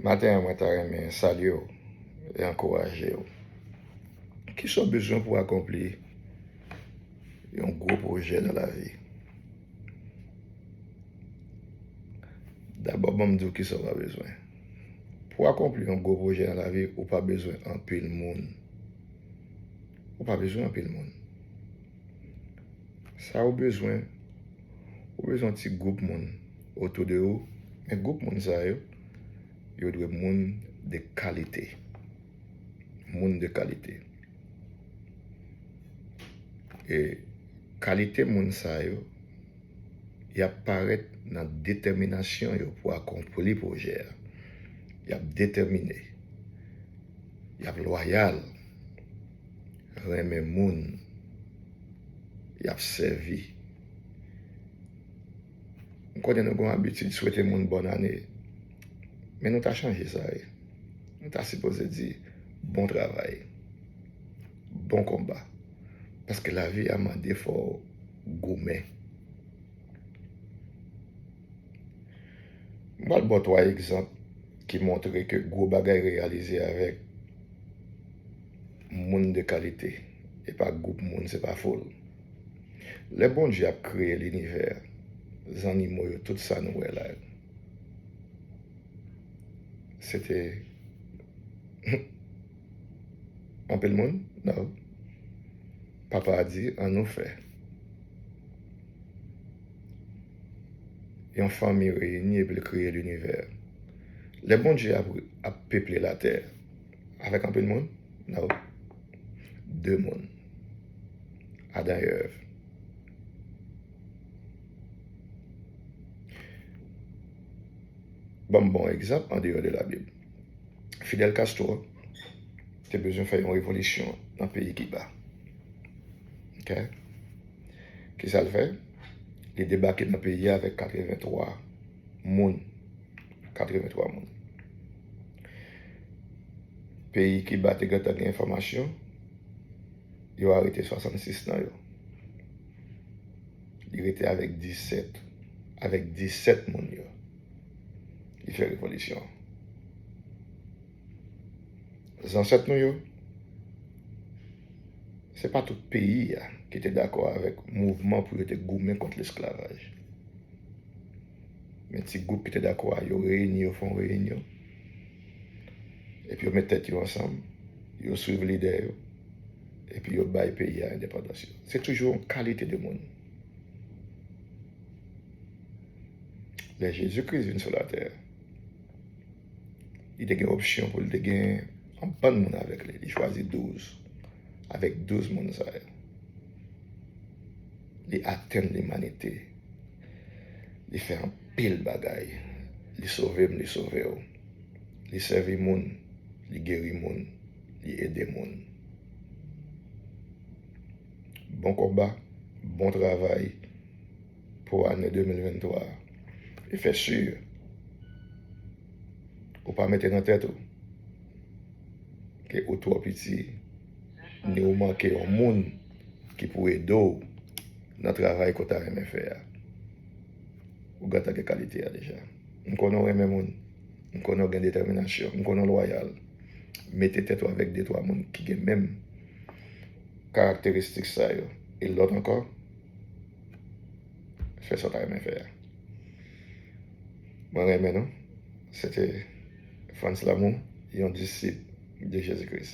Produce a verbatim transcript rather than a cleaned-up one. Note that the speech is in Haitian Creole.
Maten an, mwen ta renmen salye w e ankouraje w. Kisa w bezwen pou w akonpli yon gwo pwojè nan lavi? Dabò, ban m di w kisa w pa bezwen. Pou w akonpli yon gwo pwojè nan lavi, ou pa bezwen anpil moun. Ou pa bezwen anpil moun. Sa ou bezwen, ou bezwen yon ti gwoup moun otou de ou, men gwoup moun sa yo, yo dwe moun de kalite. Moun de kalite. E kalite moun sa yo, y ap parèt nan detèminasyon yo pou akonpli pwojè a. Y ap detèmine. Y ap lwayal, renmen moun, y ap sèvi. M konnen nou gen yon abitid swete moun bòn ane, men nou ta chanje sa, wi. Nou ta sipoze di, bon travay, bon konba. Paske lavi a mande fò w goumen. M pral ba w twa egzanp ki montre ke gwo bagay reyalize avèk moun de kalite, e pa gwoup moun, se pa foul. Lè Bondye ap kreye linivè, zannimo yo, tout sa nou wè la yo, se te anpil moun? Non. Papa a di, ann nou fè. Yon fanmi reyini epi l kreye linivè. Lè Bondye ap, ap peple latè, avèk anpil moun? Non. De moun. Adan e Èv. Ban m bon egzanp andeyò de Labib. Fidel Castro te bezwen fè yon revolisyon nan peyi Kiba. Ok? Kisa l fè? Li debake nan peyi a avèk katrevenntwa moun. Katrevenntwa moun. Peyi Kiba te gentan gen enfòmasyon, yo arete swasannsis nan yo. Li rete avèk disèt, avèk disèt moun yo. Li fè revolisyon. Zansèt nou yo, se pa tout peyi a ki te dakò avèk mouvman pou yo te goumen kont lesklavaj. Men ti gwoup ki te dakò a yo reyini, yo fè yon reyinyon. Epi yo met tèt yo ansanm, yo swiv lidè yo, epi yo bay peyi a endepandans yo. Se toujou yon kalite de moun. Lè Jezi Kris vin sou latè, li te gen opsyon pou l te gen yon bann moun avèk li. Li chwazi douz. Avèk douz moun sa yo, li atenn limanite. Li fè anpil bagay. Li sove m, li sove w. Li sèvi moun, li geri moun, li ede moun. Bon konba, bon travay pou ane de mil venntwa a. E fè si ou pa mete nan tèt ou ke ou twò piti, ni ou manke yon moun ki pou ede w nan travay ke w ta renmen fè a. Ou gentan gen kalite a deja. M konnen w renmen moun. M konnen w gen detèminasyon. M konnen w lwayal. Mete tèt ou avèk de twa moun ki gen menm karakteristik sa yo. E lòt ankò, fè sa w ta renmen fè a. Mwen renmen nou. Se te Frantz Lamour, yon disip de Jezi Kris.